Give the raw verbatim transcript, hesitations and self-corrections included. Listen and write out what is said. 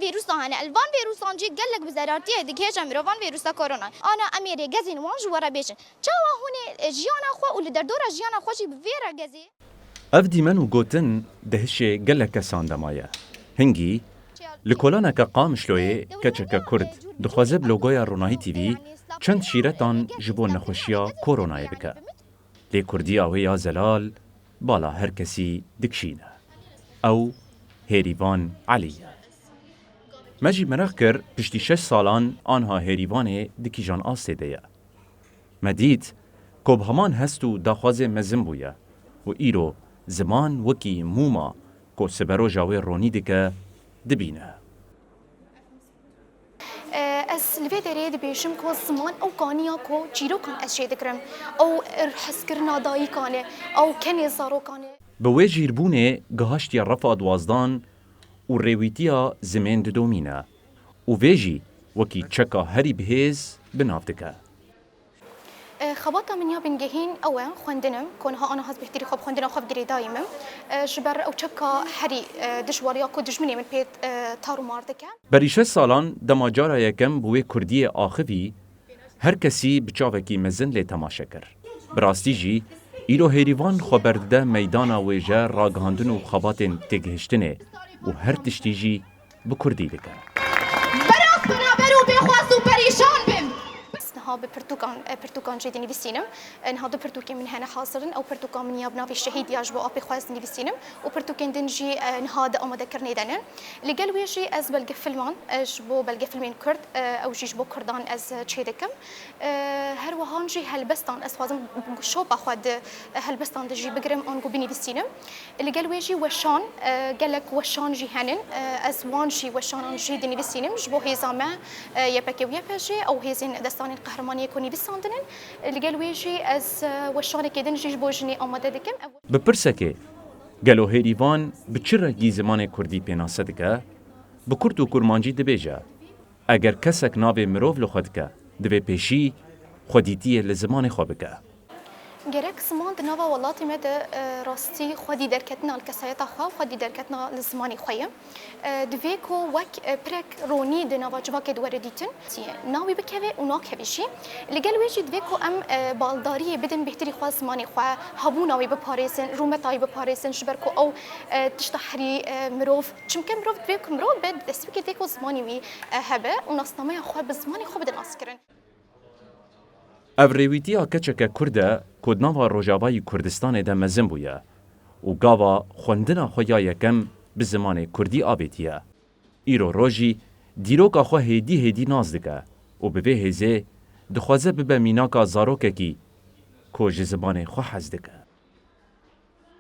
Vîrusa hene. Li van vîrusan jî gelek bi zerartiyê digihêje mirovan vîrusa korona. Ana em ê rêgezên wan ji we re bêjin. Çawa hûn ê jiyana xwe û li derdora jiyana xwe jî bi vê rêgezê? Ev dîmen û gotin di hişê gelek kesan de maye. Hingî, li kolaneke Qamişloyê keçeke Kurd dixwaze bi logoya Ronahî T V çend şîretan ji bo nexweşiya koronayê bike. Lê kurdiya wê ya zelal bala her kesî dikişîne. Ew Hêrîvan Elî ye. Me jî meraq kir, piştî şeş salan anha Hêrîvanê di kîjan astê de ye. Me dît ku bi heman hest û daxwazê mezin bûye û îro ziman wekî mûma ku siberoja wê ronî dike, dibîne. Ez li vê derê dibêjim ku ziman ew kaniya ku çîrokan ez jê digirim, ew hezkirina dayikan e, ew kenê zarokan e. Bi wê jîrbûnê gihaştiye refa duwazdan û rêwîtiya zimên didomîne û vê jî wekî çeka herî bihêz bi nav dike. E, xebata min ya bingehîn ew e, xwendin e, ku niha ana ez bêhtirî xwe bi xwendina xwe bi girêdayî me. E, ji ber ew çeka herî, e, dijwar ya ku dijminê min pê, e, tarûmar dike. Berî şeş salan dema cara yekem bi wê kurdiyê axivî, her kesî bi çavekî mezin lê temaşe kir. Bi rastî jî, îro Hêrîvan xwe berdide meydana wêje, ragihandin û xebatên têgihiştinê û her tiştî jî bi kurdî dike. Beraz biraber û bêxwaz û perîşan bim. Ez niha bi pirtûkan, e, pirtûkan jê dinivîsînim. E, niha du pirtûkên min hene hazir in. Ew pirtûka min ya bi navê Şehîd ya ji bo apê xwe ez dinivîsînim û pirtûkên din jî, e, niha di amadekirinê de ne. Li gel wê jî ez belgefilman, e, ji bo belgefilmên Kurd, e, ew jî ji bo Kurdan ez, e, çêdikim. E, her wihan jî helbestan, ez dixwazim şopa xwe di, e, helbestan de jî bigirim, ango binivîsînim. Li gel wê jî weşan, e, gelek weşan jî henin. E, ez wan jî weşanan jî dinivîsînim. Ji bo hêza me, e, Y P G û Y P G, ew hêzên destanên qehremaniyê ku nivîsandin in. Li gel wê jî ez, e, weşanekê din jî ji bo jinê amade dikim. Ev Bi pirsekê, gelo Hêrîvan bi çi rengî zimanê kurdî pênase dike? Bi kurd û kurmancî dibêje. Eger kesek navê mirov li xwe dike, divê pêşî xwedîtiyê li zimanê xwe bike. Gerek ziman di nava welatê me de, e, rastî xwedî derketina li kesayeta xwe, xwedî derketina li zimanê xwe ye. E, divê ku wek, e, pirek ronî di nava civakê de were dîtin. Navê bikeve û nakeve jî. Li gel wê jî divê ku em, e, baldariyê bidin bêhtirî xwe zimanê xwe, hebûna wê biparêzin, rûmeta wê biparêzin, ji ber ku ew, e, tişta herî, e, mirov, çimke mirov divê ku mirov be destpêkê divê ku zimanê wî, e, hebe û nasnameya xwe bi zimanê xwe bide naskirin. Ev rêwîtiya keçeke Kurd e ku di nava Rojavayî Kurdistanê de mezin bûye û gava xwendina xwe ya yekem bi zimanê Kurdî avêtiye. Îro rojî dîroka xwe hêdî hêdî nas dike û bi vê hêzê dixwaze bibe mînaka zarokekî ku ji zimanê xwe hez dike.